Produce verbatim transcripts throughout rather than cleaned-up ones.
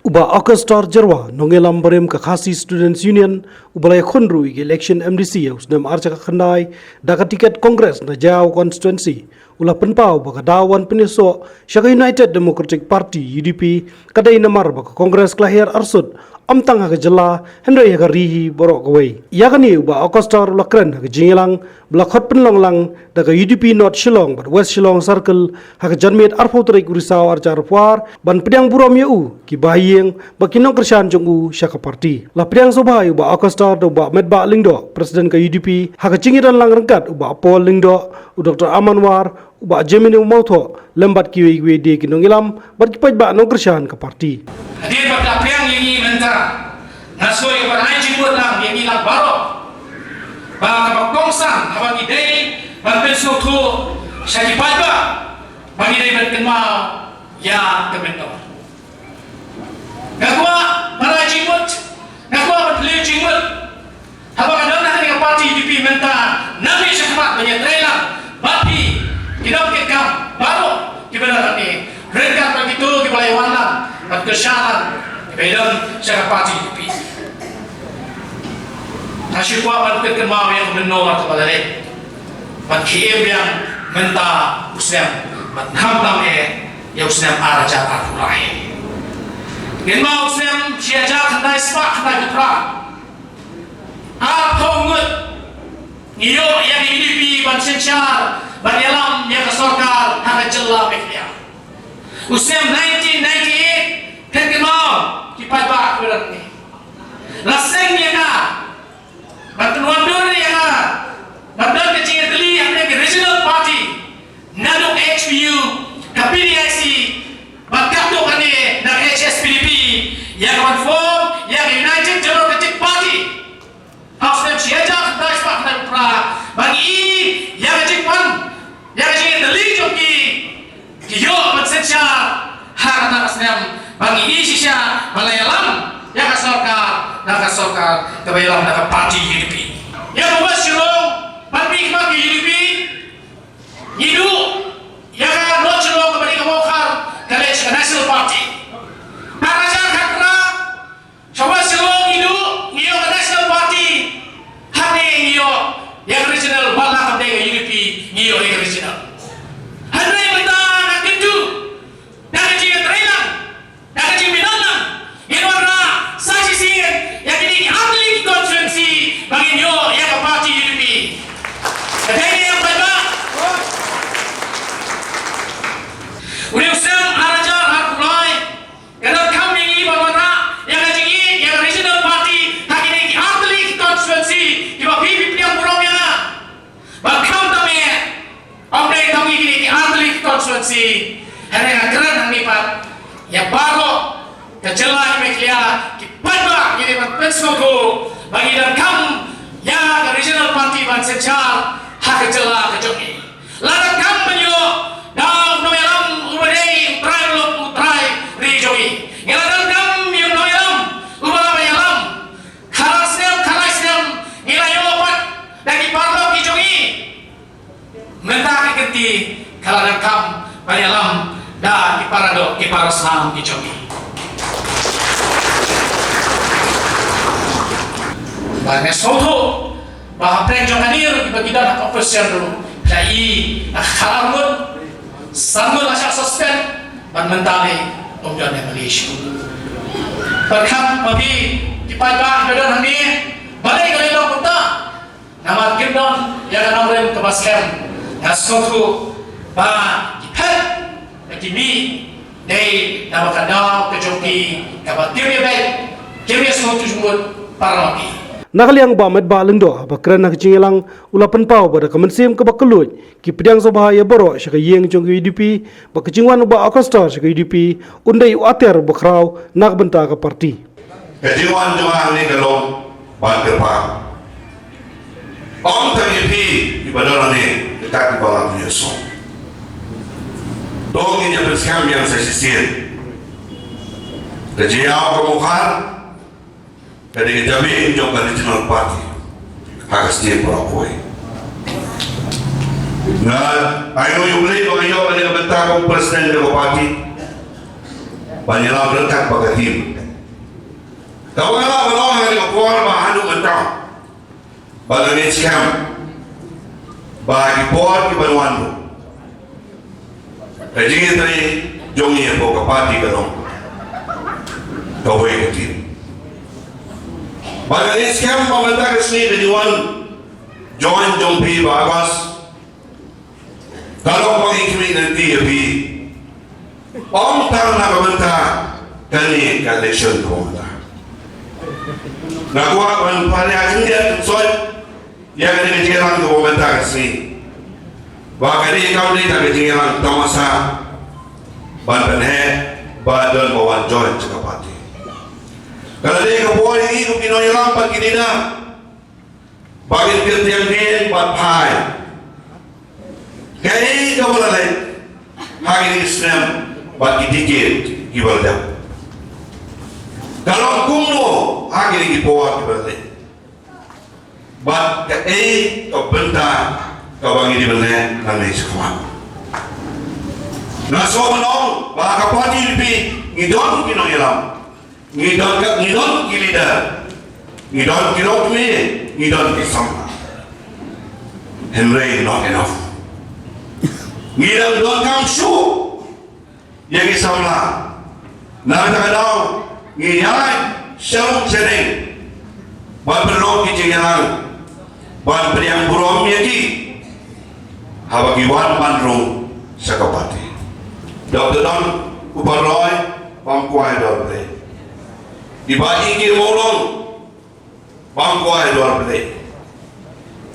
Bah Augustus Jyrwa, nongïalam barim ka Khasi Students Union, uba la ïakhun ruh ïa ka election M D C ïa u snem arhajar khyndai da ka tiket Congress na Jaïaw constituency, u la pynpaw ba ka daw ban pynïasoh sha ka United Democratic Party, U D P, ka dei namar ba ka Congress ka la hiar arsut, ym tang ha ka jylla hynrei ha ka ri hi baroh kawei. Ïa kane u Bah Augustus u la kren ha ka jingïalang ba la khot pynlong lang da ka U D P North Shillong bad West Shillong Circle ha ka janmiet arphew tarik u Risaw arhajar arphew ar ban pdiang burom ïa u, ki bahaïing bad ki nongkyrshan jong u sha ka party. La pdiang sngewbha ïa u Bah Augustus da u Bah Metbah Lyngdoh, President ka U D P, ha ka jingïadon lang ryngkat u Bah Paul Lyngdoh, u Doctor Aman War, u Bah Jemini Mawthoh, lem bad kiwei kiwei de ki nongïalam bad ki paidbah nongkyrshan ka party. Hadien ba ka pdiang ïa ngi mynta, nga sngew ïa ban ai jingmut lang ïa ngi lang baroh ba kaba kongsan haba ngi dei ban pynsngewthuh sha ki paidbah ba ngi dei ban kynmaw ïa ka myntoi. Nga kwah ban ai jingmut, nga kwah ban plie jingmut. Haba nga don ha kane ka party U D P mynta, nangne shakhmat ban ïatreilang bad phi ki nongkitkam baroh kiba don hangne, ryngkat bad kito kiba la ïawan lang bad kyrshan lang kiba ïadon sha ka party U D P. Nga shu kwah ban pynkynmaw ïa ka mynnor kaba la leit. Bad ki im biang mynta u snem, bad khamtam eh ïa u snem arhajar arphew lai. Ngin mut u snem shi hajar khyndai spah khyndai phew phra, arphew ngut ngi ïoh ïa ka U D P ban synshar, ban ïalam ïa ka sorkar ha ka jylla Meghalaya. U snem nineteen ninety-eight, phin kynmaw ki paidbah kiba don hangne, la seng ïa nga ban pynwandur ïa nga ban don ka jingïatylli hapdeng ka regional party naduh ka H P U, ka P D I C, bad katto katne na ka H S P D P, ïa ka ban form ïa ka United Democratic Party. Ha u snem shi hajar khyndai spah khyndai phew phra, ba ngi ïoh ïa ka jingwan, ïa ka jingïatylli jong ki, ki ïoh ban synshar ha kata ka snem, ba ngi ïoh shisha ban ïalam ïa ka sorkar, na ka sorkar kaba ïalam da ka party U D P. Ïa ka West Shillong, ban mih khmat ka U D P, ngi duh ïa ka North Shillong kaba dei ka Mawkhar, ka leit sha ka National Party. Arhajar khatphra, sha West Shillong ngi duh, ngi ïoh ka National Party. Hangne ngi ïoh ïa ka regional, wat la kam dei ka U D P, ngi ïoh ïa ka regional. Hynrei mynta nga kyntu, da ka jingïatreilang, da ka jingmihkhmat lang, ngin wanrah sa shisien ïa kine ki artylli ki constituency ba ngin ïoh ïa ka party U D P. Ka dei ne em paidbah? Une u snem arhajar arphew lai, ka donkam ïa ngi ban wanrah ïa ka jingïeit ïa ka regional party ha kine ki artylli ki constituency kiba phi phi pdiang burom ïa nga. Bad khamtam eh, ym dei tang ïa kine ki artylli ki constituency, hynrei nga kren hangne pat ïa baroh ka jylla Meghalaya, ki paidbah, ngi dei ban pynsngewthuh ba ngi donkam ïa ka regional party ban synshar ha ka jylla ka jong ngi. La donkam ban ïoh da u nongïalam uba dei u trai lok, u trai ri jong ngi. Ngi la donkam ïa u nongïalam uba la ïalam. Khadar snem, khadar snem, ngi la ïoh pat da ki paralok ki jong ngi. Mynta ka kynti ka la donkam ban ïalam da ki paradok, ki parasnam ki jong ngi. Bad nga sngewthuh ba hapdeng jong kane ruh kiba ki don ha ka opposition ruh, da i na ka khadar ngut, san ngut la shah suspend, bad mynta ne ym don ne Malaysia. Bad khamtam phi ki paidbah kiba don hangne, balei ka la long kumta? Namar kim don ïa ka nongrim kaba skhem. Nga sngewthuh ba ki phet ba ki mih dei namar ka daw ka jong ki kaba kim ïa beit, kim ïa sngewthuh jingmut para ma ki. Na ka liang Bah Metbah Lyngdoh haba kren ha ka jingïalang u la pynpaw ba da ka mynsiem kaba kylluid ki pdiang sngewbha ïa baroh sha ka ïing jong ka U D P, ba ka jingwan u Bah Augustus sha ka U D P un dei u atiar uba khraw na ka bynta ka party. Ka jingwan jong nga hangne ka long ban kyrpad. Ym tang ïa phi kiba don hangne, kita kiba la pynïasoh. To ngin ïa pynskhem biang sa shisien. Ka jingïaw ka Mawkhar ka dei ka jabieng jong ka regional party ha ka state baroh kawei. Nga ai nguh ïa U Blei ba nga ïoh lade ka bynta kum u president jong ka party. Ban ïalam ryngkat bad ka team. Kaba nga lah ban ong ha kane ka por ba haduh mynta ba nga ngeit skhem ba ki por ki ban wan ruh, ka jingïatrei jong ngi hapoh ka party ka long kawei ka ktien. Ba nga ngeit skhem ba mynta ka sngi ka jingwan join jong phi ba August, ka long ba ngi khmih lynti ïa phi. Ym tang na ka bynta kane ka election kaba mynta. Nga kwah ban pynpaw khyndiat khynsoit ïa kane ka jingïalang kaba mynta ka sngi, ba kane kam dei tang ka jingïalang tamasa ban pynheh ba don ba wan join sha ka party. Ka la dei ka por ïa ngi kum ki nongïalam bad ki leader ba ngin kyrtiang dien bad phai kaei kaba la leit ha kine ki snem bad ki decade kiba la dep. Ka long kumno ha kine ki por kiba la leit, bad kaei ka bynta kaba ngi dei ban leh nangne shakhmat. Nga sngewbha ban ong ba ha ka party U D P ngi don ki nongïalam, ngi don ka, ngi don ki leader, ngi don ki longkmie, ngi don ki samla. Hynrei not enough. Ngi dang donkam shuh ïa ki samla. Na kata ka daw ngi ïaid sha long sha neng ban pynlong ki jingïalang, ban pdiang burom ïa ki haba ki wan ban rung sha ka party. Doctor Don Kupar Roy, bam kwai dor Blei. Ki Bah E K Mawlong, bam kwai dor Blei.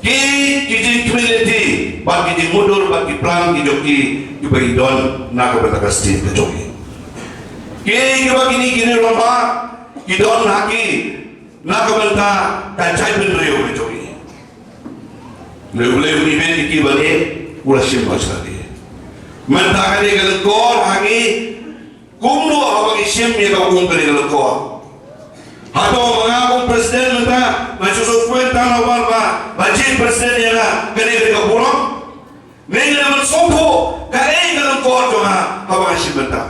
Ki, ki jingkhmih lynti bad ki jingmutdur bad ki plan ki jong ki, kiba ki don na ka bynta ka state ka jong ki. Ki, kiba kine ki rangbah ki don ha ki na ka bynta ka jaitbynriew ka jong ki. Lei, lei u ni ben ki, kiba ne u la shim ba sha ki. Mynta kane ka lyngkor ha ngi, kumno haba ngi shim ïa ka kum kane ka lyngkor? Hato ma nga kum president mynta nga shu shu kwet tang na wan ba, ba jied president ïa nga kane ka dei ka burom? Ne ngi dei ban sngewthuh kaei ka lyngkor jong nga haba nga shim mynta?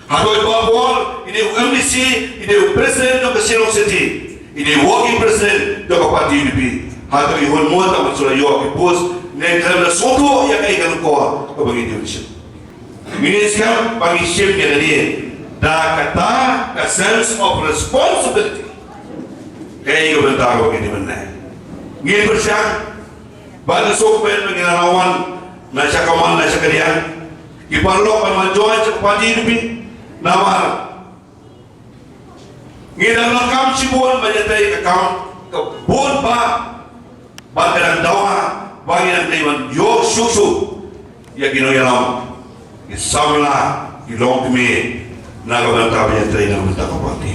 Hato i Bah Paul i dei u M D C, i dei u president jong ka Shillong City, i dei working president jong ka party U D P. Hato i hun mut tang ban shu la ïoh ki post? Ne ngi dei ban sngewthuh ïa kaei ka lyngkor kaba ngi dei ban shim? Ngi ngeit skhem ba ngi shim ïa kane da kata ka sense of responsibility. Kaei ka bynta kaba ngi dei ban leh? Ngi pyrshang ba ngi suk ben ba ngi la wan na sha ka wan na sha ka diang, ki paralok ban wan join sha ka party U D P. Namar ngi dang donkam shibun ban ïatrei ka kam ka bun bah, bad ka dang dawa ba ngi dang dei ban ïoh shuh shuh ïa ki nongïalam, ki samla, ki longkmie na ka bynta ban ïatrei na ka bynta ka party.